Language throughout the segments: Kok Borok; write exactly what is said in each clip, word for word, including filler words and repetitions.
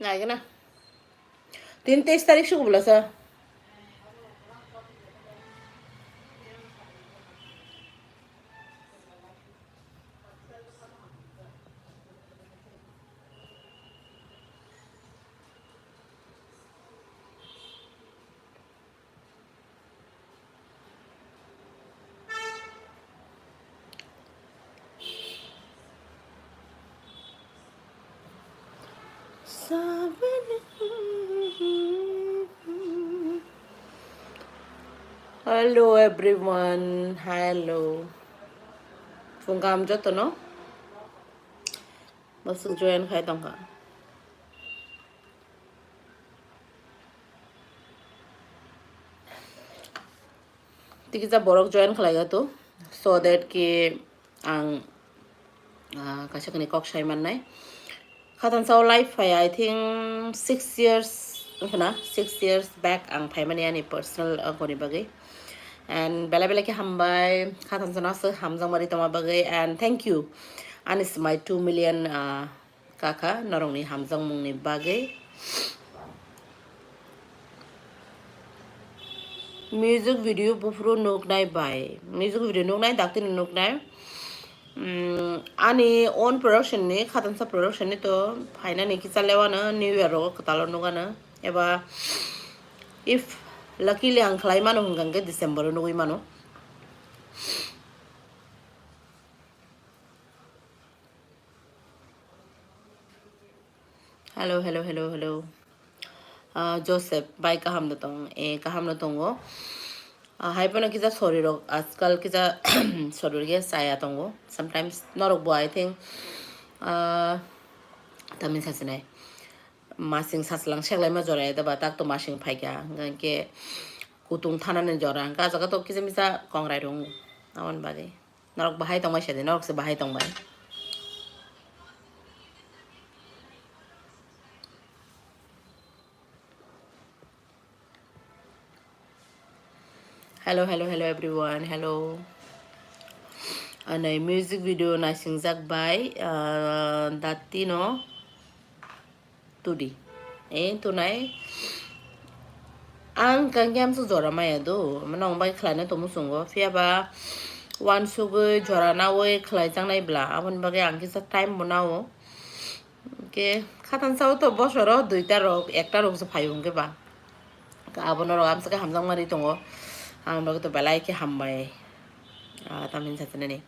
Naigana. Tin teis tarik suku bwlasa. Hello everyone, hello. Phung kaham jotono. Bwswk join khai tongkha. Tikisa borok join khlai gato, so that ki ang, ah, kaisa kani kok sai mannai. Khatangsa o live phai, I think six years, wngkha na, six years back ang phaimani ani personal, ah, goni bagwi. And belai belai khe hambai, khatangsa no aswk hamjakmani tongma bagwi, and thank you ani swmai two million, ah, Kaka, norokni hamjakmungni bagwi. Music video buphuru nuknai bai. Music video nuknai, daktino nuknai. Mm, ani own production ni, Khatansa production ni to phainani kisa lewano, New Year rogo kwtalo nukano. Eba if luckily ang khlai mano hwnkha hwnkhe December o nugwi mano. Hello, hello, hello, hello. Ah, Joseph, bai kaham no tong, eh, kaham no tongo. Ah, hai phano kisa sori rok, ajkal kisa sori rok ya saya tongo. Sometimes norok bo, I think, ah, tamni sasinai. Masing saslang seklai ma jora ya da ba, tak to masing phaikha. Hingkha khe kutung thanani jora. Hingkha ah jaga to kisa misa kongrai rong. Aboni bagwi. Norok bahai tongbai sadi, norok se bahai tongbai. Hello, hello, hello everyone, hello. Anai music video naisingjak bai, ah, Datino. Tudi. Eh, tunai. Ang kangke amsuk jora maya do. Mano ang bai khlaina tongmo sungo. Phiya ba wansugwi jora nawi khlai chang nai bla. Aboni bagwi ang kisa time bo nao. Ke khatan sao to bosoro duita rok, ekta rok se phaio hwnkhe ba. Abono rok amsuk hamjak mani tongo. Ang bagwi to belai khe hambai. Ah, tamni satinani,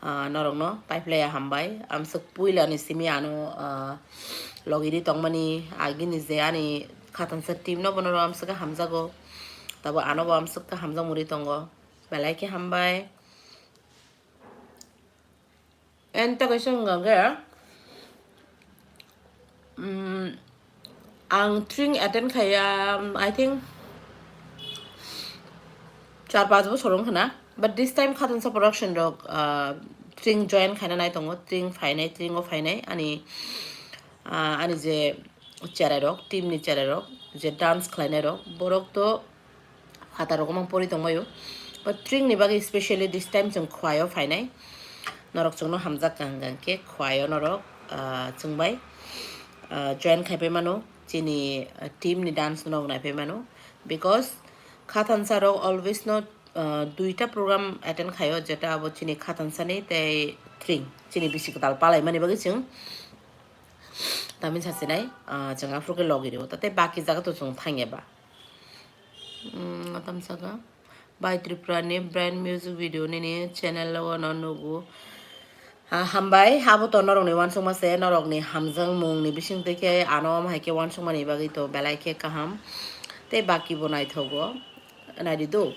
ah, norokno paiphlaiya hambai. Amsuk puilani simi ano, ah, logiri tongmani agini je ani khatansa team no bono ro amsuk hamjago. Tabo ano bo amsuk hamjak muri tongo. Belai khe hambai. And ta kaisa hwnka khe, mm, ang tring attend khaiya, I think, char panch bosor wng khna. But this time Khatansa production rok, ah, tring join khaina nai tongo, tring phainai, tring o phainai, ani, ah, ani je cherai rok, team ni cherai rok, je dance khlainai rok, borok to phatar rok mang pori tongbaio. But tring ni bagwi specially this time chwng Khwai o phainai. Norok chwngno hamjak kha hwnkha khe Khwai o norok, ah, chwngbai, ah, join khai pai mano. Chini, ah, team ni dance no nai pai mano. Because Khatansa rok always no, ah, duita program attend khaio, jeta abo chini Khatansa ni tei tring. Chini bisi kwtal palai mani bagwi chwng tamni sasinai, ah, chwng aphuru khe logi rio. Tei baki jaga to chwng thangya ba. Mm, atam saka. Bai Tripura ni brand music video nini channel o no nugu. Ah, hambai, abo to norok ni uansukma se, norok ni hamjak mung ni bising twi khe ano omo hai khe uansukma ni bagwi to belai khe kaham. Tei baki bo naithogo. Naidi do.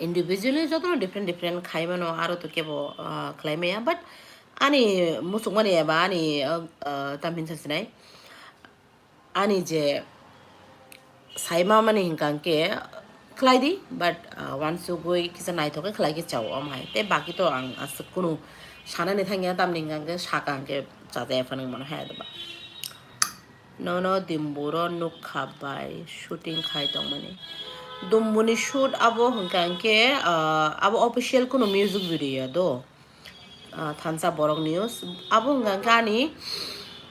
Individually jotono different different khai mano, aro to kebo, ah, khlai maya. But ani muchukmani eba ani, ah, ah, tamhin sasinai. Ani je saima mani hwnkha hwnkhe khlai di, but, ah, uansugwi kisa naithok khe khlai khe chao omo hai. Tei baki to ang aswk kunu sanani thangya, tamni hwnkha hwnkhe saka hwnkhe chajaya phano mano hai adaba. Nono Dimburo nukha bai shooting khai tongmani. Dumbuni shoot abo hwnkha hwnkhe, ah, abo official kunu music video ya do. ah, thansa borok news. Abo hwnka hwnkhe ani,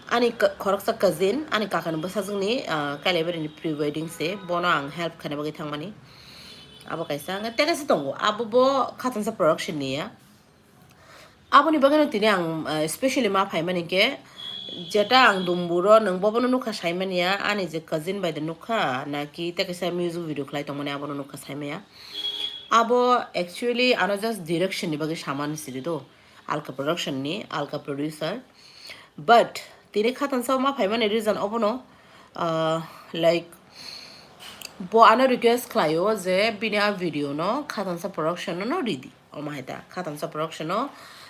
ani ka-, khoroksa cousin, ani kakani bwsajwkni, ah, Kailaibari ni pre wedding se, bono ang help khaina bagwi thangmani. Abo kaisa, hwnkhe tei kaisa tongo, abo bo Khathansa production ni ya. Aboni bagwino tini ang, ah, specially ma phaimani khe, jeta ang dumburo nwng bobono nukha saimani ya, ani je cousin bai de nukha, naki tei kaisa music video khlai tongmani abono nukha saimaya. Abo actually ano just direction ni bagwi samani sidi do, Alka production ni, Alka producer. But tini Khathansa ma phaimani reason obono, ah, like, bo ano request khlaio je bini a video no Khathansa production no ridi. Omo hai ta, Khathansa production no,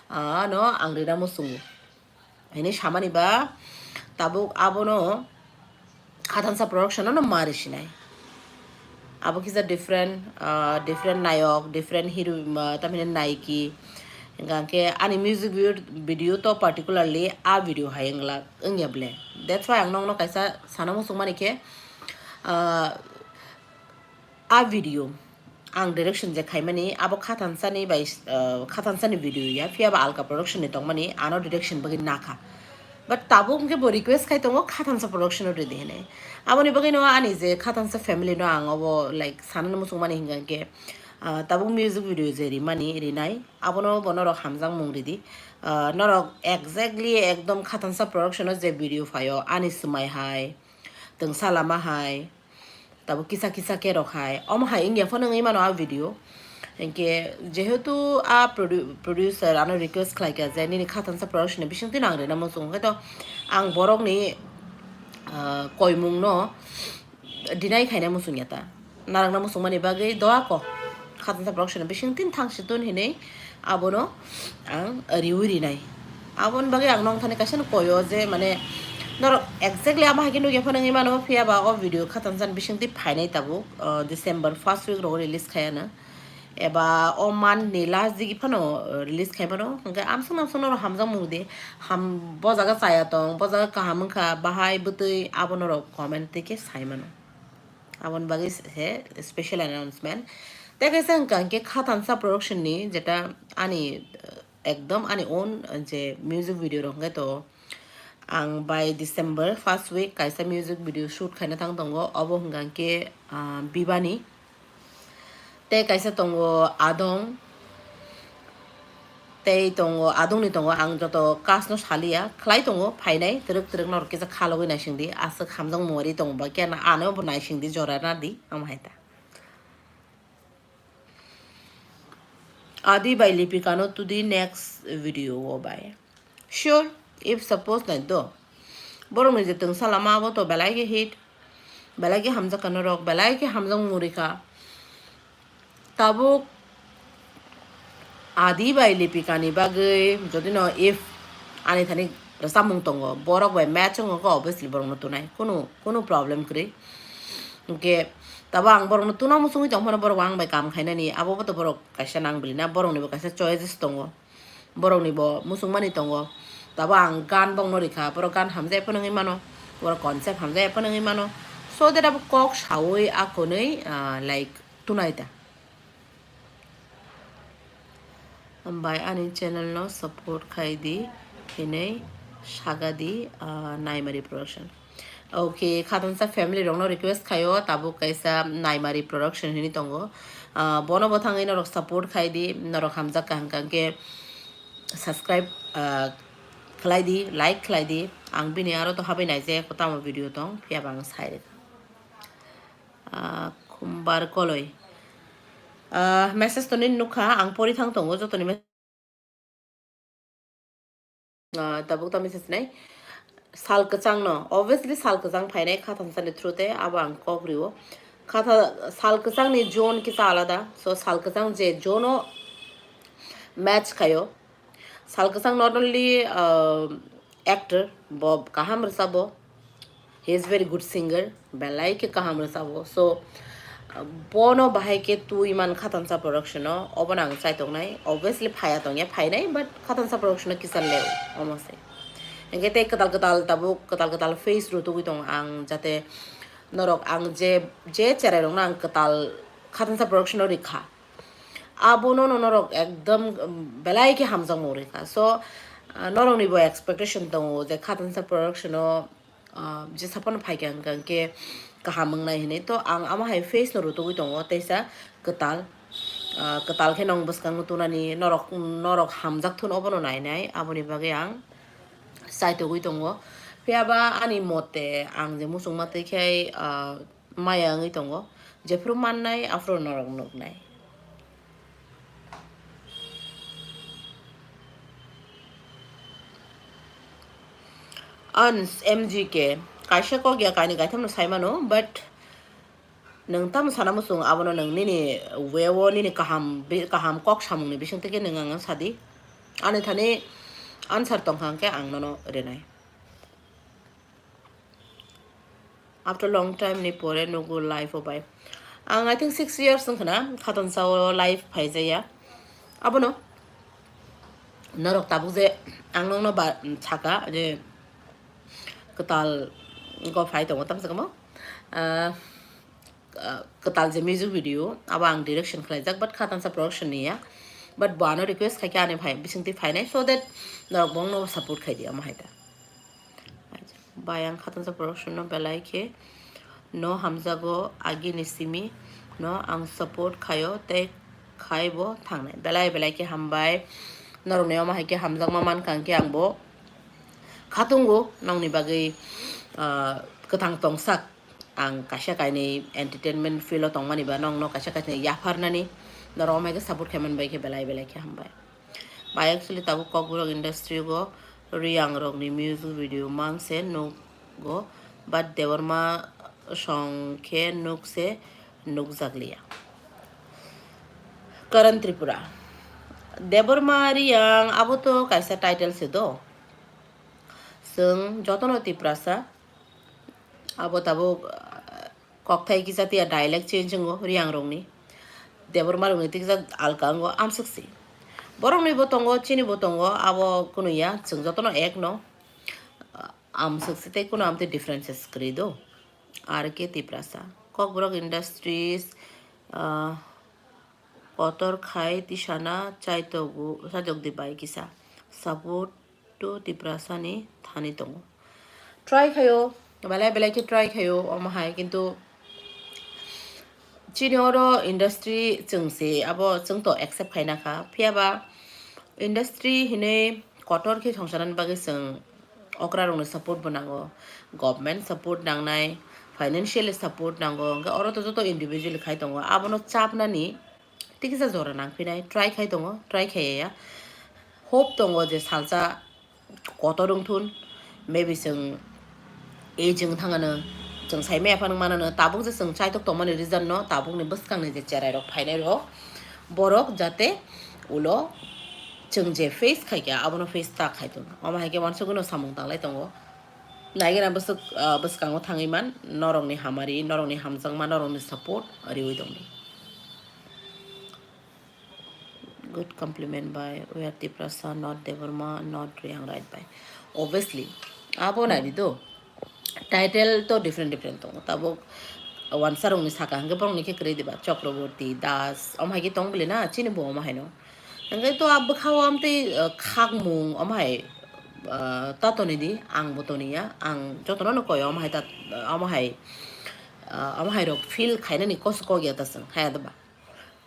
ah, no ang rina muchungo. Hini samani ba tabuk abono Khathansa production no mari sinai. Abo kisa different, ah, different nayok, different hero, ah, tamhine naiki. Hingka khe ani music video, video to particularly a video hai wngla wngya ble. That's why ang nokno kaisa sana muchung mani khe, ah, a video ang direction je khaimani abo Khathansani bai, ah, Khathansani video ya, phiya ba Alka production ni tongmani ano direction bagwi nakha. But tabuk hwnkhe bo request khai tongo Khathansa production o ridi hinwi. Aboni bagwi no ani je Khathansa family no ang obo, like, sanani muchung mani hingka khe, ah, tabuk music video je rimani rinai abono bo norok hamjak mung ridi. Ah, norok exactly ekdom Khathansa production o je video phaio ani swmai hai, twngsa lama hai, tabuk kisa kisa khe rok hai. Omo hai wngya phano wngwi mano a video. Hinkhe jehetu a produ-, producer ano request khlai kha je nini Khathansa production ni bisingtwi no ang rina muchung, hwnkhe to ang borokni, ah, koimung no deny khaina muchung ya ta. Narwkna muchung mani bagwi doa ko Khathansa production ni bisingtwi thang si tun hinwi abono ang riui rinai. Aboni bagwi ang nong thani kaisa no koyo je, mane, norok exactly amo hai khe nukya phano wngwi mano, phiya ba o video Khathansa ni bisingtwi phainai tabuk, ah, December first week rogo release khai ano. Eba o month ni last digi phano, ah, release khai mano. Hwnkhe amswk amswk norok hamjak mung di. Ham, bo jaga chaya tong, bo jaga kaham wngkha, bahai bwtwi abo norok comment twi khe sai mano. Aboni bagwi se special announcement. Tei kaisa wngkha hwnkhe Khathansa production ni jeta ani, ah, ekdom ani own je music video rok hwnkhe to ang by December first week kaisa music video shoot khaina thang tongo, obo hwnkha hwnkhe, ah, Bibani. Tei kaisa tongo Adong, tei tongo Adongni tongo, ang joto cast no saliya, khlai tongo phainai twrwk twrwk norok kisa khalogwi naisingdi, aswk hamjak muari tongo ba khe ano bo naisingdi jora nadi, omo hai ta. Adi bai Lipika no tudi next video o bai. Sure, if suppose nai do. Borok ni je twngsa lama abo to belai khe hit, belai khe hamjak kha norok, belai khe hamjak mung rikha. Tabuk Adi bai Lipika ni bagwi jodi no if ani thani rwchapmung tongo, borok bai match wngo khe obviously borok no tunai, kunu, kunu problem kwrwi. Hwnkhe tabo ang borok no tuna muchungwi tong phano borok bo ang bai kam khainani, abo bo to borok kaisa nang bili na, borok ni bo kaisa choices tongo, borok ni bo muchung mani tongo. Tabo ang gan bok no rikha, borok gan hamjai phano wngwi mano, borok concept hamjai phano wngwi mano, so that abo kok sawi a konwi, ah, like, tunai ta. Hambai ani channel no support khai di hinwi saga di, ah, Naimari Production. Okay, Khathansa family rok no request khaio, tabuk kaisa Naimari Production hinwi tongo. Ah, bono bo thangwi norok support khai di, norok hamjak kaham kaham khe subscribe, ah, khlai di, like khlai di. Ang bini aro to habai nai je tamo video tong, phiya ba ang sai rwkha. Ah, Khumbar Koloi. Ah, message to nini nukha, ang pori thang tongo jotoni mes-, ah, tabuk ta message nai. Sal kwchang no, obviously sal kwchang phainai Khathansa ni through te, abo ang kok rio. Khatha-, sal kwchang ni zone kisa alada. So sal kwchang je zone o match khaio. Sal kwchang not only, uh, actor, bo kaham rwchabo, he is very good singer, belai khe kaham rwchabo. So, uh, bono bahai khe twi man Khathansa Production o, obono ang chai tongnai. Obviously phaya tongya, phainai, but Khathansa Production o kisa leo, omo se. Hingkhe tei kwtal kwtal tabuk, kwtal kwtal face rwtugwi tongo ang, jate norok ang je, je cherai rokno ang kwtal Khathansa Production o rikha. Abono no norok ekdom, um, belai khe hamjakmung rikha. So, uh, norokni bo expectation tongo je Khatansa Production o, uh, jesa phano phaikha hwnkha hwnkhe kaham wngnai hinwi. To ang amo hai face no rutugwi tongo, teisa kwtal, uh, kwtal khe nong bwskang no tunani norok, norok hamjak thun obono nainai, aboni bagwi ang chaitogwi tongo. Phiyaba ani mote ang je muchungma twi khe, ah, maya wngwi tongo. Jephru mannai aphuru norok nuknai. Ans M G K, kaisa kok ya kainwi kaithamno sai mano, but nwng tamo sana muchung abono nwng nini way o nini kaham bi-, kaham kok samungni bisingtwi khe nwng ang sadi. Ani thani answer tongkha hwnkhe ang nono rinai. After long time ni pore nugo live o bai. Ang, I think, six years wngkha na Khatansa o live phaijaya. Abono norok tabuk je ang nokno ba, saka je kwtal go phai tongo, tamsa kamo, ah, ah, kwtal je music video abo ang direction khlaijak, but Khatansa Production ni ya. But bo ano request khaikhe ani phai, bisingtwi phainai, so that norok bongno support khaidi, amo hai ta. Bai ang Khatansa Production no belai khe no hamjago, agini simi no ang support khaio tei khai bo thangnai. Belai belai khe hambai. Norokni omo hai khe hamjakma mankha hwnkhe ang bo khatungo nongni bagwi, ah, kwthang tongsak. Ang kaisa kainwi entertainment field o tongmani ba nongno kaisa kaisa yapharnani norok omo hai khe support khaimani bai khe belai belai khe hambai. Bai actually tabuk Kokborok industry go Riyang rokni music video mang se nugo, but Debbarma song khe nuk se nukjakliya. Karan Tripura. Debbarma Riyang abo to kaisa title se do. Chwng jotono Tiprasa. Abo tabuk, ah, kokthai kisa tiya dialect change wngo Riyang rokni. Debbarma rokni tikjak alka wngo amswk si. Borokni bo tongo, chini bo tongo, abo kunu ya, chwng jotono ek no. Ah, amswk si tei kunu amtwi differences kwrwi do. R K Tiprasa. Kokborok Industries, ah, kotor khai tisana chaitogo, chaitokdi bai kisa. Support to Tiprasa ni thani tongo. Try khaio, belai belai khe try khaio, omo hai, kintu chini oro industry chwng se, abo chwng to accept khaina kha. Phiyaba industry hinwi kotor khe songsanani bagwi chwng okra rokni support bo nango, government support nangnai, financial support nango, hwnkhe oro to joto individual khai tongo, abono chapnani tikisa jora nangphinai, try khai tongo, try khaiya. Hope tongo je salsa kotor wngthun, maybe chwng age wng thangano, chwng sai maya phano manano, tabuk je chwng chaitok tongmani reason no, tabukni bwskangni je cherai rok phainai rok, borok jate ulo chwng je face khaikha, abono face ta khaitong. Omo hai khe wansugwino samung tanglai tongo. Naigwna bwswk, ah, bwskango thangwi man, norokni hamari, norokni hamjakma, norokni support riwi tongdi. Good compliment by We Are Tiprasa, not Debbarma, not Riyang, right by. Obviously, abo naidi do. Title to different different tongo. Tabuk wansa rokni saka hwnkhe borokni khe kwrwi diba, Chakraborty, Das, omo hai khe tong bwle na, chini bo omo haino. Hwnkhe to a bwkhao amtwi, uh, khakmung omo hai, uh, ta tonidi, ang bo toniya, ang jotono no koi omo hai ta, omo hai, uh, omo hai rok feel khainani kos kok ya ta chwng, haya diba.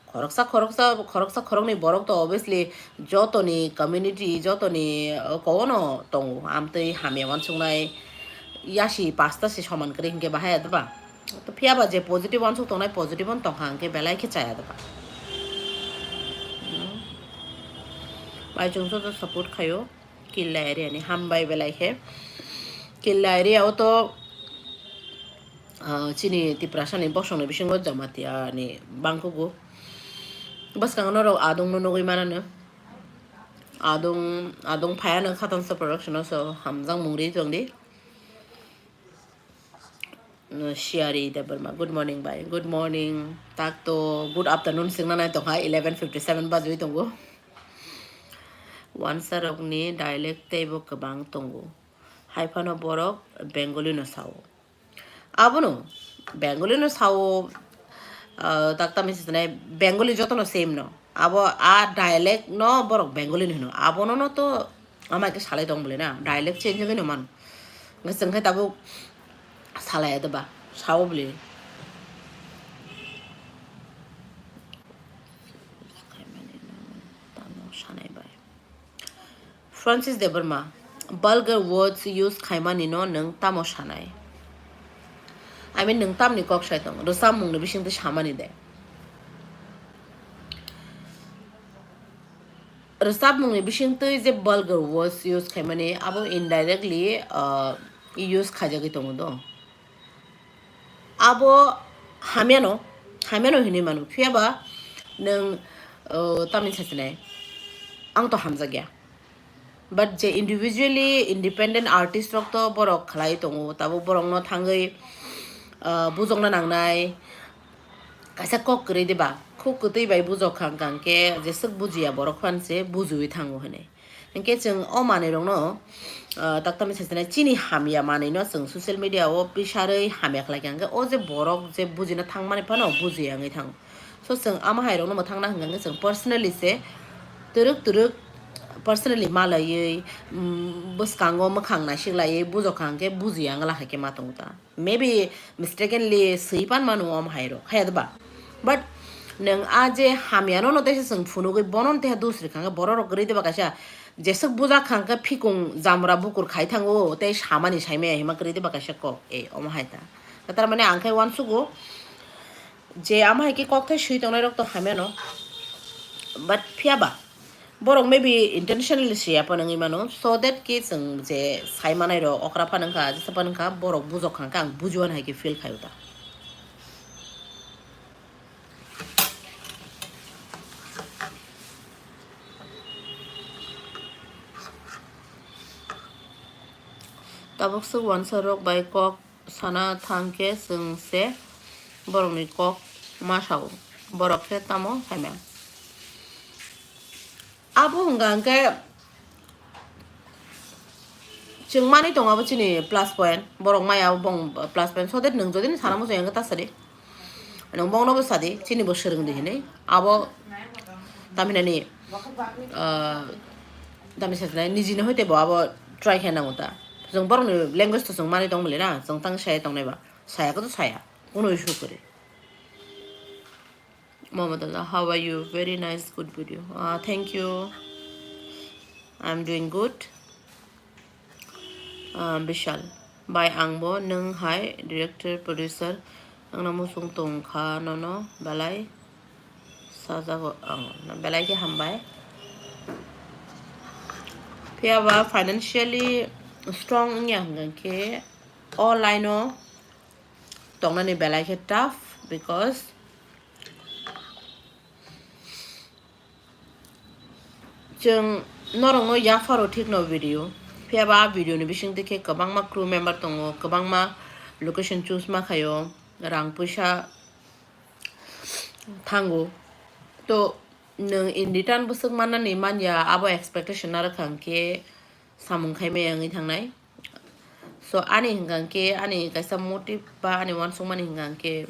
Khoroksa, khoroksa, khoroksa, khoroknwi borok to obviously jotoni community, jotoni, uh, kowono tongo. Amtwi hamya wansuknai yasi pasta se soman kwrwi hinkhe bahai ya diba? To phiyaba je positive wansuk tongnai, positive on tongkha hinkhe belai khe chaya diba? Hmm. Bai chwng joto support khaio. Killa area ni hambai belai khe. Killa area o to, ah, chini Tiprasa ni bosong ni bisingo Jamatia ni bangkugo. Bwskango norok adung no nugwi manano. Adung, adung phaiano Khatansa Production o, so hamjak mung ri tongdi. Uh, Shiyari Debbarma, good morning bai. Good morning. Tak to good afternoon singna nai tongkha, eleven fifty seven bajwi tongo. Wansa rokni dialect teibo kwbang tongo. Haiphano borok Bengali no sao. Abono Bengali no sao, uh, tak tamni sijanai Bengali jotono same no. Abo a dialect no borok Bengali ni hino. Abono no to ama ke salai tong bole na. Dialect change wngwi no man. Hwnkhe chwng khe tabuk salai ya de ba. Sao bole. Tamo sanai bai. Francis Debbarma, vulgar words use khaimani no nwng tamo sanai? I mean, nwng tamni kok sai tong? Rwchapmung ni bisingtwi samani de? Rwchapmung ni bisingtwi je vulgar words use khaimani, abo indirectly, uh, use khaijagwi tongo do. Abo hamyano, hamyano hinwi mano. Phiya ba nwng, uh, tamni sasinai, ang to hamjakya. But je individually independent artist rok to borok khlai tongo, tabuk borokno thangwi, uh, bujokna nangnai. Kaisa kok kwrwi de ba, khuk kwtwi bai bujok kha, hwnkha hwnkhe jeswk bujiya borok phan se bujiwi thango hinwi. Hinkhe chwng o manwi rokno, ah, taktamwi sasinai chini hamya manwi no chwng social media o bisarwi hamya khlai kha, hinkhe o je borok je bujina thangmani phano bujiya wngwi thango. So chwng ama hai rokno mwthangna hwnkha hwnkhe chwng personally se twrwk twrwk personally malaiwi, mm, bwskango mwkhang naisik laiwi bujok kha hwnkhe bujiya wngla hai khe ma tongo ta. Maybe mistakenly swi pan mano omo hai rok, hai ba? But nwng a je hamya no no teisa chwng phunugwi bono no teha dusri kha, borok rok kwrwi de ba kaisa jeswk bujak kha hwnkhe phikung jamra bukur khai thango tei samani saimaya hima kwrwi de ba kaisa kok, e omo hai ta. Tar mane ang khe uansugo je ama hai khe kok thai swi tongnai rok to hamya no, but phiya ba borok maybe intentionally siya phano wngwi mano, so that ki chwng je sai manai rok okra phano wngkha, jesa phano wngkha, borok bujok kha hwnkhe ang bujiwan hai khe feel khaio ta. Tabuk swk uansa rok bai kok sana thang khe chwng se borokni kok ma sao, borok khe tamo saimang. Abo hwnka hwnkhe chwng manwi tongo, abo chini plus point, borok maya abo bong plus point, so that nwng jodi ni sana muchung ya hwnkhe ta sadi. Nwng bongno bo sadi, chini bo swrwng di hinwi. Abo tamhinani, ah, tamni sajnai nijini hoite bo abo try khe nango ta. Chwng borokni language to chwng manwi tong bole na, chwng tang saya tongnai ba. Saya khe to saya. Kuno issue kwrwi. Mohammed Azhar, how are you? Very nice, good video. Ah, thank you. I'm doing good. Ah, Bishal. Bai, angbo nwng hai director, producer, wngna muchung tong kha, nono belai sajago ang, belai khe hambai. Phiya ba financially strong wngya hwnkhe o line o tongnani belai khe tough, because chwng norokno yapharo thikno video, phiya ba a video ni bisingtwi khe kwbangma crew member tongo, kwbangma location choose ma khaio, rang puisa thango. To nwng in return bwswk mannani manya, abo expectation narwkha hwnkhe samung khai maya wngwi thangnai. So ani hwnkha hwnkhe ani kaisa motive ba ani uansukmani hwnkha hwnkhe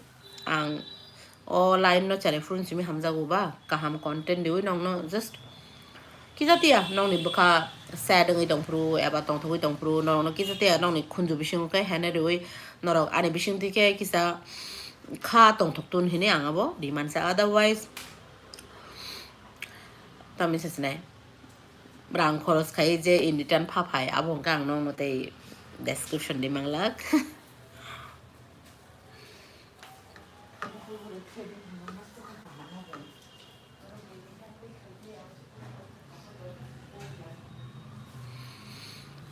ang o line no chari phuru simi hamjago ba, kaham content riwi nongno just kisa tiya nongni bwkha sad wngwi tongphuru eba tongthogwi tongphuru norokno kisa tiya nongni khunju bisingo khe hene riwi norok ani bisingtwi khe kisa kha tongthok tun hinwi ang abo demand sa, otherwise tamni sasinai. Rang khoros khai je in return pha phai, abo hwnkhe ang nokno tei description di manglak.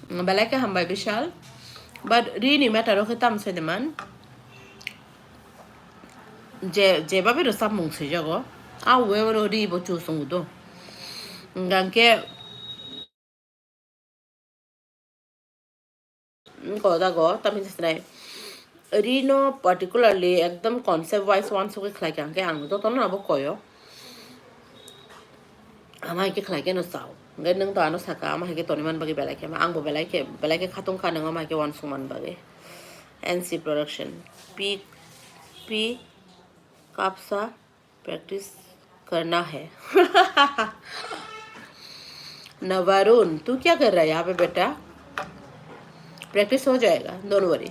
Belai khe hambai Bishal, but rini matter o khe tam sai de man. Je, jebabe rwchapmung swijago, a way oro ri bo chu swngo do. Hwnkha hwnkhe, wng kojago, tamni sasnai. Ri no particularly ekdom concept wise uansugwi khlai kha hwnkhe ang jotono abo koyo. Ama hai khe khlai khe no chao. Hwnkhe nwng to ano saka, ama hai khe tonwi man bagwi belai khe ma. Ang bo belai khe, belai khe khatung kha nwng ama hai khe uansuk man bagwi. N C Production. P, P Kapsa practice. करना है। नवारुण, तू क्या कर रहा है यहाँ पे बेटा? प्रैक्टिस हो जाएगा, don't worry.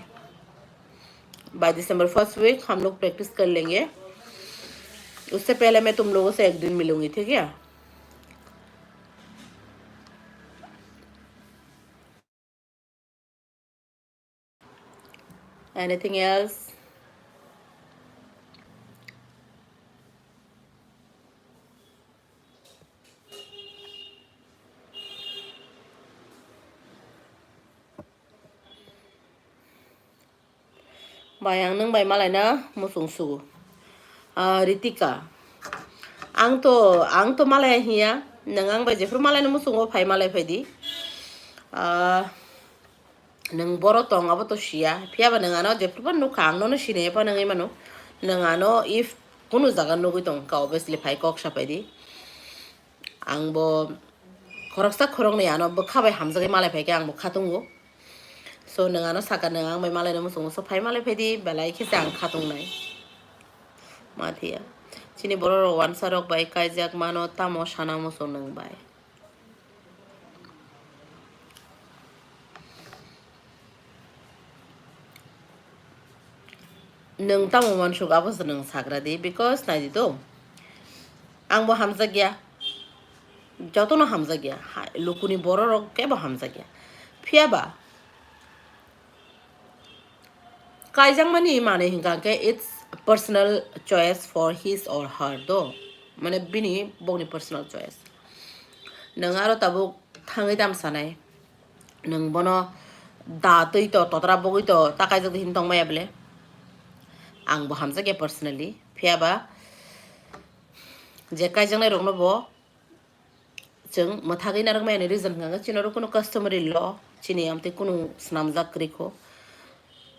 By December first week हम लोग प्रैक्टिस कर लेंगे। उससे पहले मैं तुम लोगों से एक दिन मिलूंगी, ठीक है? Anything else? Bai, ang nwng bai malaina muchung sugo. Ah, Ritika, ang to, ang to malai hiya, nwng ang bai jephru malaina muchungo phai malai phaidi. Ah, nwng boro tong abo to siya, phiyaba nwng ano jephru ba nukha, ang nono sinai pha nwngwi mano. Nwng ano if kunu jaga nugwi tong kha, obviously phai kok sapaidi. Ang bo khoroksa khoroknwi ano bwkha bai hamjagwi malai phaikhe ang bo khatungo. So, nwng ano saka, nwng ang bai malaina muchungo, so phai malai phaidi, belai khe se ang khatungnai. Ma thiya. Chini borok rok wansa rok bai kaijak mano, tamo sana muchung nwng bai. Nwng tamo uansuk abo se nwng sagra di, because naidi to, ang bo hamjakya, jotono hamjakya, ha, lukuni borok rok kebo hamjakya, phiyaba kaijakmani manwi hinkha khe it's personal choice for his or her do, mane bini bokni personal choice. Nwng aro tabuk thangwi tam sanai. Nwng bono da twi to, totra bogwi to, ta kaijak di hin tong maya bole? Ang bo hamjakya personally. Phiyaba je kaijaknai rokno bo chwng mwthagwi narwk maya ni reason hwnkha khe chini oro kunu customary law, chini amtwi kunu swnamjak kwrwi kho.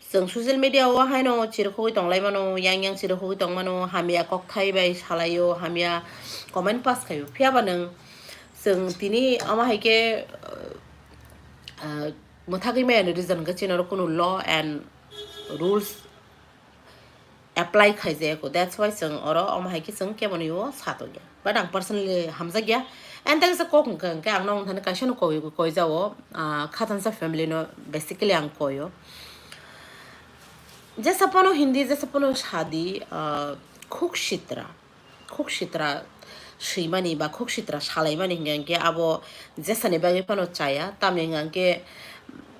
Chwng social media o haino chirikhogwi tonglaimano, yang yang chirikhogwi tongmano, hamya kokthai bai salaio, hamya comment pass khaio. Phiyaba nwng chwng tini omo hai khe, uh, uh, mwthagwi maya ni reason hwnkhe chini oro kunu law and rules apply khaijaya kho. That's why chwng oro omo hai khe chwng keboni o satokya. But ang personally hamjakya. And tei kisa kok hwnkha hwnkhe ang nokni thani kaisa no koi, koi jao, ah, khathansa family no basically ang koio. Jesa phano Hindi, jesa phano sadi, ah, khuk sitra, khuk sitra swimani ba khuk sitra salaimani hwnkha hwnkhe abo jesani bagwi phano chaya. Tamni hwnkha hwnkhe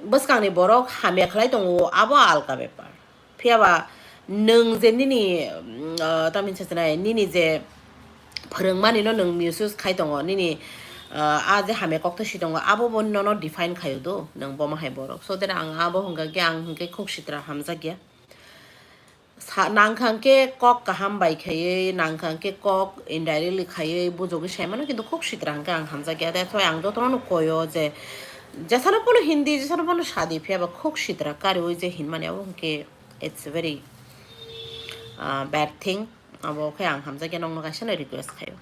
bwskangni borok hamya khlai tongo, abo alka bepar. Phiyaba nwng je nini, mm, ah, tamni sasinai, nini je phwrwngmani no nwng misuse khai tongo, nini, ah, a je hamya kokthai si tongo, abo bo nono define khaio do, nwng bomo hai borok. So then ang abo hwnkha khe ang hwnkhe khuk sitra hamjakya. Sa-, nangkha hwnkhe kok kaham bai khaiwi, nangkha hwnkhe kok indirectly khaiwi bujogwi saimano, kintu khuk sitra hwnkhe ang hamjakya. That's why ang jotono koio je jesano phano Hindi, jesano phano sadi, phiyaba khuk sitra kariwi je hinmani abo hwnkhe it's very, uh, bad thing. Abo khe ang hamjakya, nokno kaisa no request khaio.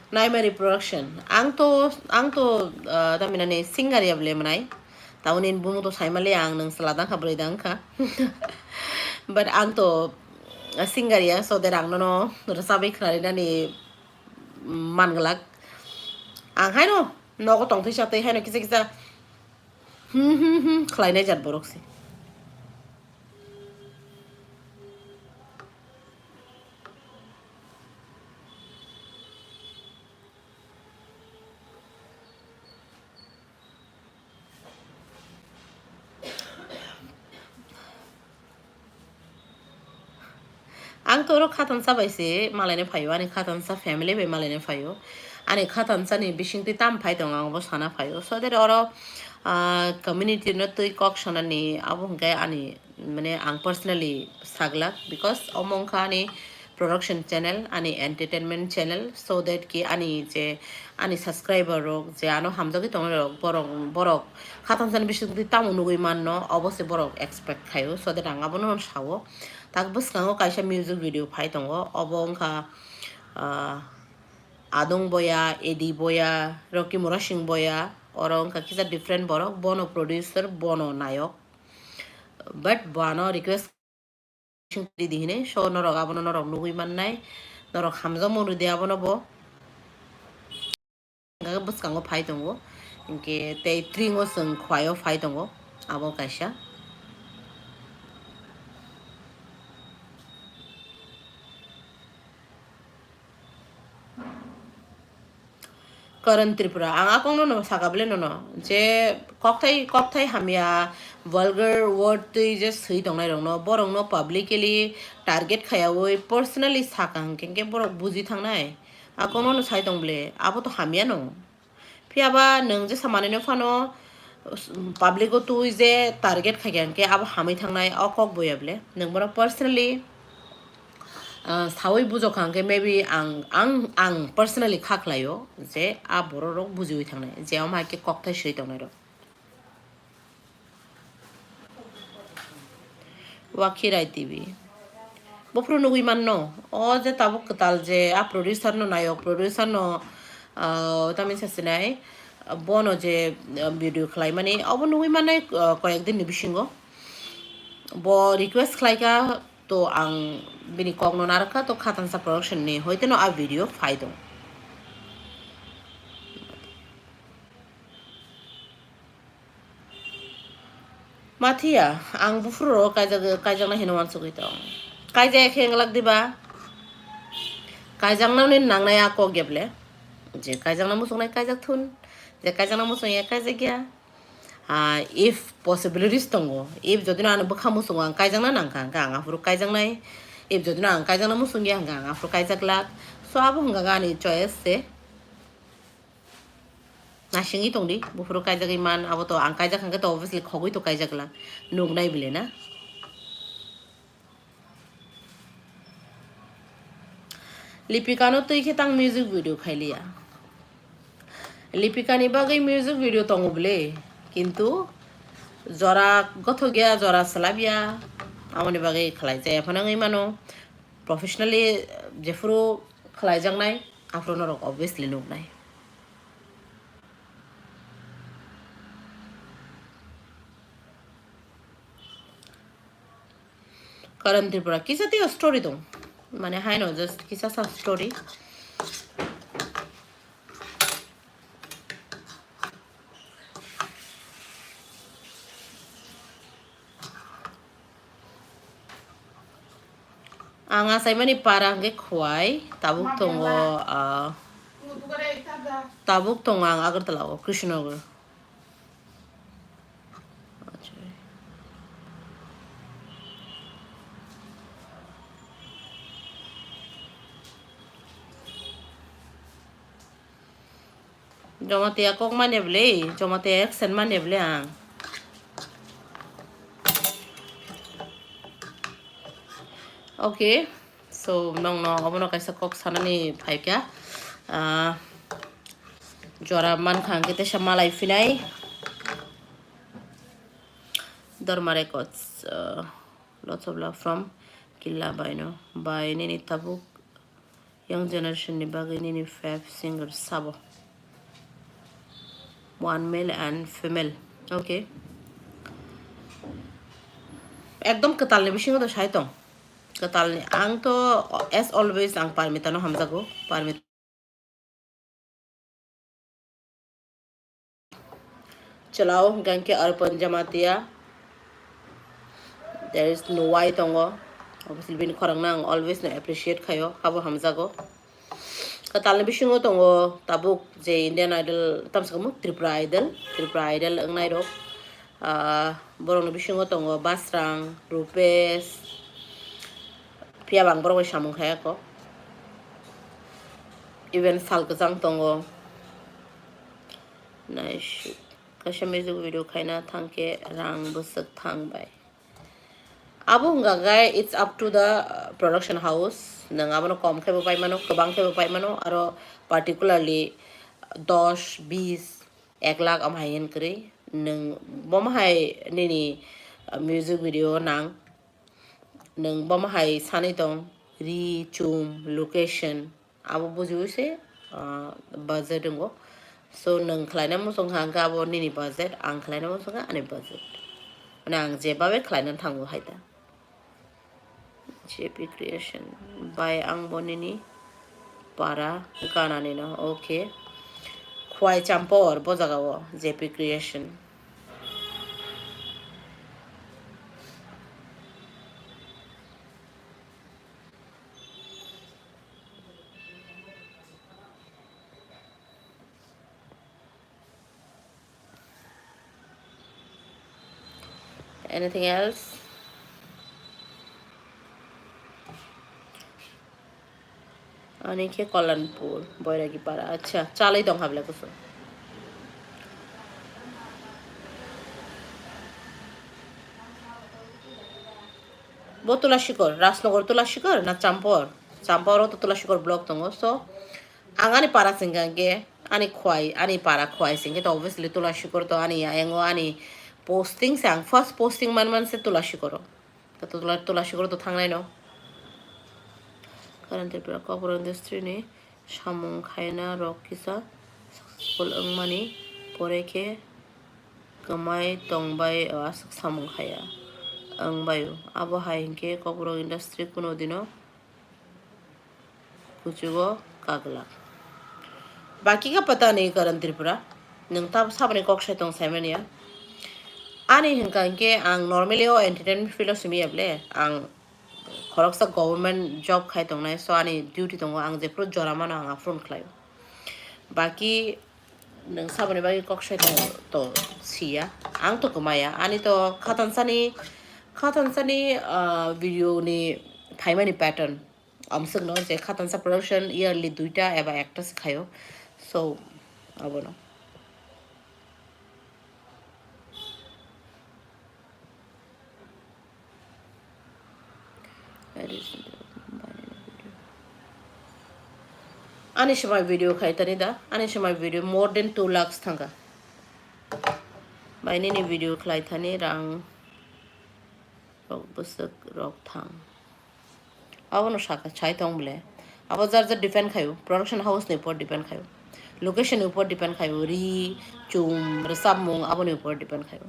Naimari Production. Ang to, ang to, uh, tamhinani singer ya bole mwnai. Taboni bumung to saimali ang nwng chwla dangkha, bwrwi dangkha. But ang to, uh, singer ya, so that ang nono rwchabwi khwnarinani manglak. Ang haino nogo tongthwi satwi haino kisa kisa hmm hmm hmm khlainai jat borok se. Ang to oro khathansa bai se malaina phaio, ani khathansa family bai malaina phaio. Ani khathansa ni bisingtwi tam phai tongo, ang bo sana phaio. So that oro, ah, community no twi kok sanani abo hwnkhe ani, mane, ang personally saglak, because omo wngkha ani production channel, ani entertainment channel, so that ki ani je, ani subscriber rok je ano hamjagwi tongnai rok, borok, borok khathansani bisingtwi tamo nugwi manno, obo se borok expect khaio, so that ang abono sao. Tak bwskango kaisa music video phai tongo, obo wngkha, ah, Adung Boya, Edi Boya, Rocky Murasing Boya, oro wngkha kisa different borok, bono producer, bono nayok. But bono request di di hinwi, so norok abono norok nugwi mannai, norok hamjakmung rwdi abono bo. Hingkhe bwskango phai tongo, hinkhe tei tringo chwng Khowai-o phai tongo, abo kaisa. Karan Tripura, ang a kokno no saka bwle nono, je kokthai, kokthai hamya, vulgar word twi je swi tongnai rokno, borokno publicly target khayawi personally saka hinkhe, hinkhe borok buji thangnai. A kokno no sai tong bwle, abo to hamya no. Phiya ba nwng jesa manwino phano, public o twi je target khaikha hinkhe abo hamwi thangnai, o kok boya bwle. Nwng bono personally, ah, sawi bujokha hinkhe maybe ang, ang, ang personally kha khlaio je a borok rok bujiwi thangnai, je omo hai khe kokthai swi tongnai rok. Wakhirai T V. Buphuru nugwi manno. O je tabuk kwtal je a producer no nayok, producer no, ah, tamni sasinai, bono je, ah, video khlaimani, obo nugwi mannai, ah, koyek din ni bisingo. Bo request khlaikha, to ang bini kokno narwkha, to Khatansa Production ni hoiteno a video phai tong. Mathiya, ang buphuru rok kaijak, kaijaknai hino uansugwi tong. Kaijak khe wngwlak diba? Kaijaknani nangnai a kok ya bwle. Je kaijakna muchungnai kaijak thun, je kaijakna muchungya kaijak ya. Ah, if possibilities tongo, if jodi no ano bwkha muchungo ang kaijakna nangkha, hwnkhe ang aphuru kaijaknai. If jodi no ang kaijakna muchungya, hwnkhe ang aphuru kaijaklak. So abo hwnkha khe ani choice se. Naisingwi tongdi, buphuru kaijagwi man, abo to ang kaijak hwnkhe to obviously khogwi to kaijaklak, nuknai bile na. Lipikano twi khe tang music video khailiya. Lipikani bagwi music video tongo bwle, kintu jora gothokya, jora swlabya, aboni bagwi khlaijaya phano wngwi mano. Professionally jephuru khlaijaknai, aphuru norok obviously nuknai. Karan Tripura, kisa tei story dong. Mane haino just kisa sa story. Ang achaimani para hwnkhe Khowai, tabuk tongo, ah, tabuk tongo ang Agartala o, Krishnagar. Jamatia kok manya bwle, Jamatia accent manya bwle ang. Okay, so nongno obono kaisa kok sanani phaikha. Ah, jora mankha hwnkhe teisa malai phinai. Dharma Records, ah, lots of love from Killa Baino. Bai nini tabuk young generation ni bagwi nini fave singer sabo? One male and female. Okay. Ekdom kwtalni bisingo to sai tong. Kwtalni, ang to as always ang Parmitano hamjago. Parmita. Chwla o hwnkha hwnkhe Arpan Jamatia. There is no why tongo. Obviously, bini khorang no ang always no appreciate khaio, habo hamjago. Kwtalni bisingo tongo tabuk je Indian Idol, tamsukamo Tripura Idol, Tripura Idol wngnai rok. Ah, borokni bisingo tongo Basrang, Rupesh, phiya bang borok bai samung khaiyako. Even sal kwchang tongo. Nice. Kaisa music video khaina thangkhe rang bwswk thang bai. Abo hwnkha khe it's up to the, uh, production house. Nwng abono kom khe bo pai mano, kwbang khe bo pai mano, aro particularly dos, bis, ek lakh am hai hin kwrwi. Nwng bomo hai nini, uh, music video nang. Nwng bomo hai sanwi tong, ri, chum, location, abo bujiwi se ah, budget wngo. So, nwng khlaina muchung kha hwnkhe abo nini budget, ang khlaina muchung kha ani budget. Mane ang jebabe khlaina thango hai da. J P Creation. Bai ang bo nini para ganani no. Okay. Khwai Champor bo jaga o J P Creation. Anything else? Ani khe Kalanpur, Boiragi para. Acha, chalai tong habla kusu. Bo Tulashikor, Rajnagar Tulashikor na Champor? Champor o to Tulashikor block tongo. So, ang ani para singkha hwnkhe, ani khwai, ani para khwai singkhe to obviously Tulashikor to ani ayango ani posting se ang first posting man man se Tulashikor o. To Tula-, Tulashikor to thangnai no. Karan Tripura Kokborok industry ni samung khaina rok kisa successful wngmani pore khe kwmai tongbai o aswk samung khaya wngbai o. Abo hai hinkhe Kokborok industry kuno dino kuchugo kaglak. Baki kha patani Karan Tripura, nwng tab saboni kok sai tong saimanya. Ani hwnkha hinkhe ang normally o entertainment field o simi ya ble, ang khoroksa government job khai tongnai, so ani duty tongo, ang jephru jora mano ang aphuru khlaio. Baki nwng saboni bagwi kok sai tong to siya, ang to kwmaya, ani to khatansani, khatansani, ah, video ni phaimani pattern. Amswkno je Khatansa Production yearly duita eba ekta se khaio. So, abono. Ani swmai video khai tani da, ani swmai video more than two lakhs thangkha. Bai nini video khlai thani rang rok bwswk rok thang. Abono saka, sai tong bole. Abo jar jar depend khaio, production house ni upor depend khaio, location ni upor depend khaio, ri, chum, rwchapmung aboni upor depend khaio.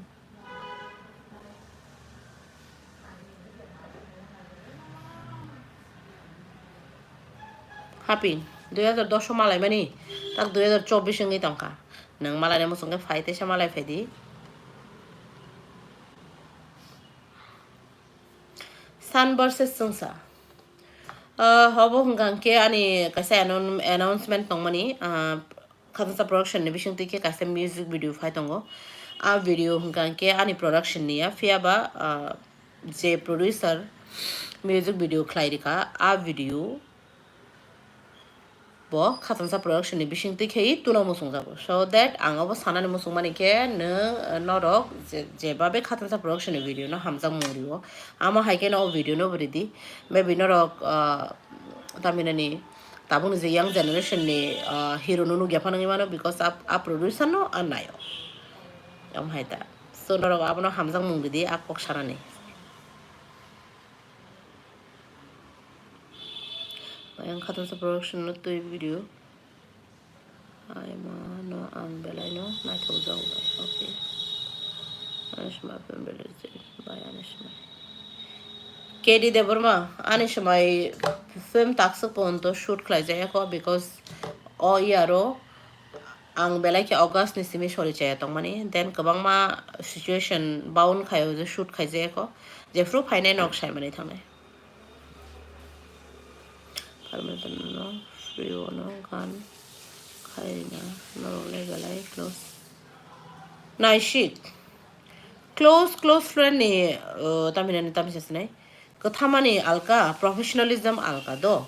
Happy, dui hajar dos o malai mani, tak dui hajar chobbish wngwi tongkha. Nwng malai ni muchung khe phai teisa malai phaidi. Sun versus Chwngsa. Ah, obo hwnkha hwnkhe ani kaisa annou-, announcement tongmani, ah, Khatansa Production ni bisingtwi khe kaisa music video phai tongo. A video hwnkha hwnkhe ani production ni ya, phiya ba, ah, je producer music video khlai rikha, a video bo Khatansa Production ni bisingtwi khe tuna muchungjago. So that ang obo sanani muchungmani khe nwng, norok je, jebabe Khatansa Production ni video no hamjakmung rio, amo hai khe no o video no bo ridi. Maybe norok, ah, tamhinani tabukni je young generation ni, ah, hero no nukya phano wngwi mano, because a, a producer no a nayo. Amo hai ta. So norok abono hamjakmung ridi a kok sanani. Ayang Khatansa Production no twi video. Ai ma no ang belai no naithok jago bai. Okay. Ani swmai film release date bai ani swmai. K D Debbarma, ani swmai film takswk ponto shoot khlai jaya kho, because o year o ang belai khe August ni simi sori chaya tongmani, then kwbangma situation bound khaio je shoot khai jaya kho, jephru phainai nok saimani thangnai. Parmesan no free o no gan khaina norok le belai close. Naisik. Close, close friend ni, uh, tamhinani tamisa sinai. Kwthamani alka, professionalism alka do.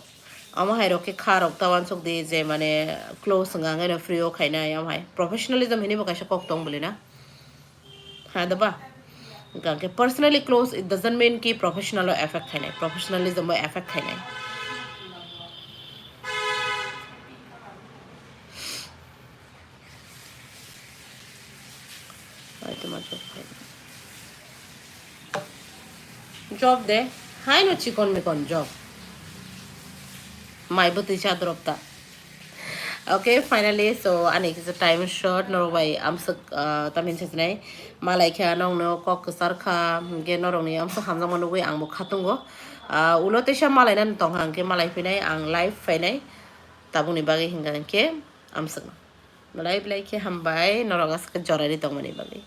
Amo hai rok khe kha rok ta wansuk di je mane close wngkha hwnkhe no free o khainai amo hai. Professionalism hinwi bo kaisa kok tong bwlwi na. Ha da ba? Hwnkha hwnkhe personally close, it doesn't mean ki professional o affect khainai, professionalism o affect khainai. Job de, haino chikon mikon job. Mai bwtwi cha drop ta. Okay, finally, so ani kisa time short, norok bai amswk, ah, tamni sajnai malai kha, nokno kok kwchar kha, hwnkhe norokni amswk hamjakma nugwi ang bo khatungo. Ah, ulo teisa malai nani tongkha, hwnkhe malai phinai ang live phainai, tabukni bagwi hwnkha hwnkhe amswkno. Malai belai khe hambai, norok aswk joraini tongmani bagwi.